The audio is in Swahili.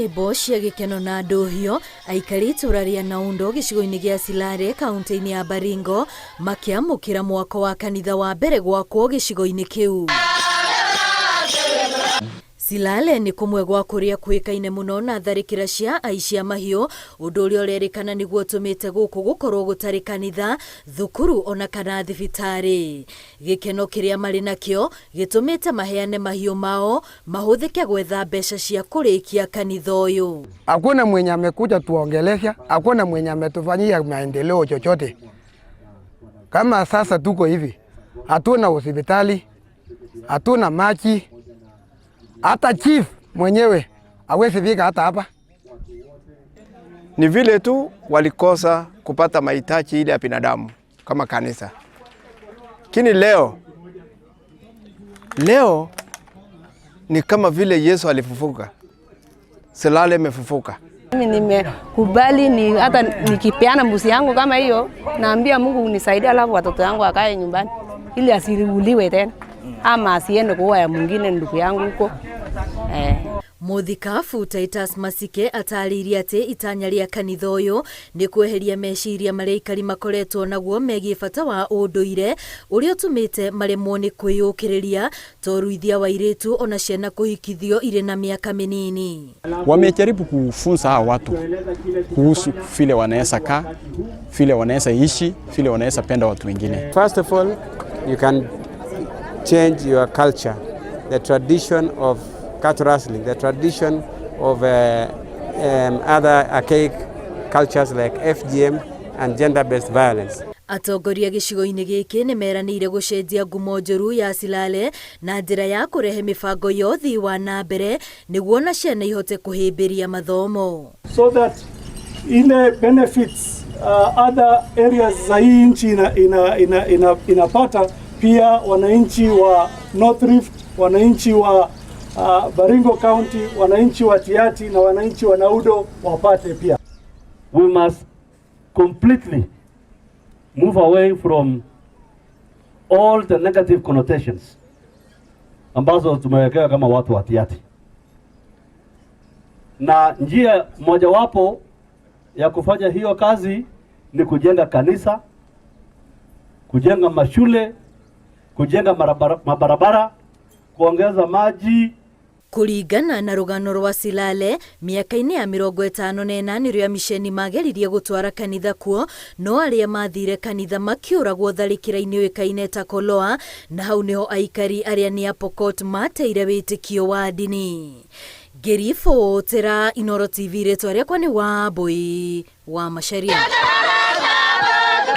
Nyĩmbo cia gĩkeno na ndũhio, aikari itũra rĩa Naundo gĩcigo-inĩ gĩa Silale kaunti-inĩ ya Baringo makĩamũkĩra mwako wa kanitha wa mbere gwakwo gĩcigo-inĩ kĩu. Silale nĩ kũmwe gwa kũrĩa kũĩkaine mũno na tharĩkĩra cia aici a mahiũ, ũndũ ũrĩa ũrerĩkana nĩguo ũtũmĩte gũkũ gũkorwo gũtarĩ kanitha, thukuru ona kana thibitarĩ. Gĩkeno kĩrĩa marĩ nakĩo gĩtũmĩte maheane mahiũ mao mahũthĩke gwetha mbeca cia kũrĩkia kanitha ũyũ. Hakuna mwenye amekuja tuongelesha, hakuna mwenye ametufanyia maendeleo chochote. Kama sasa tuko hivi, hatuna hospitali, hatuna maji, hata chief mwenyewe hawezi fika hata hapa. Ni vile tu walikosa kupata mahitaji ile ya binadamu kama kanisa. Lakini leo leo ni kama vile Yesu alifufuka, Silale imefufuka. Mimi nimekubali ni hata nikipeana mbuzi yangu kama hiyo, naambia Mungu unisaidie, alafu watoto yangu akae nyumbani ili asiriuliwe tena ama asiende kuua ya mwingine ndugu yangu huko eh. Mũthikabu Titus Masike atarĩirie atĩ itanya rĩa kanitha ũyũ nĩ kweheria meciria marĩa aikari makoretwo naguo megiĩ bata wa ũndũire ũrĩa ũtũmĩte maremwo nĩ kwĩyũkĩrĩria ta ũruithia wa airĩtu ona ciana kũhikithio irĩ na mĩaka mĩnini. Wamejaribu kufunza hawa watu kuhusu vile wanaweza kaa, vile wanaweza ishi, vile wanaweza penda watu wengine. First of all, you can change your culture, the tradition of cattle rustling, the tradition of other archaic cultures like FGM and gender-based violence. Atongoria gĩcigo-inĩ gĩkĩ nĩ meranĩire gũcenjia ngumo njũru ya Silale na njĩra ya kũrehe mĩbango ya ũthii wa na mbere nĩguo na ciana ihote kũhĩmbĩria mathomo. So that ile benefits other areas za hii nchi inapata pia wananchi wa North Rift, wananchi wa Baringo County, wananchi wa Tiaty na wananchi wa Naudo wapate pia. We must completely move away from all the negative connotations ambazo tumewekewa kama watu wa Tiaty, na njia mojawapo ya kufanya hiyo kazi ni kujenga kanisa, kujenga mashule, kujenga mabarabara, kuongeza maji. Kũringana na rũgano rwa Silale, mĩaka-inĩ ya 54 nĩrĩo amisheni mageririe gũtwara kanitha kuo, no arĩa mathire kanitha makĩũragwo tharĩkĩra-inĩ yũĩkaine ta Koloa, na hau nĩho aikari arĩa nĩ a Pokot mateire wĩtĩkio wa ndini. Ngĩribotera Inooro TV, rĩtwa rĩakwa nĩ Wambui wa Macharia.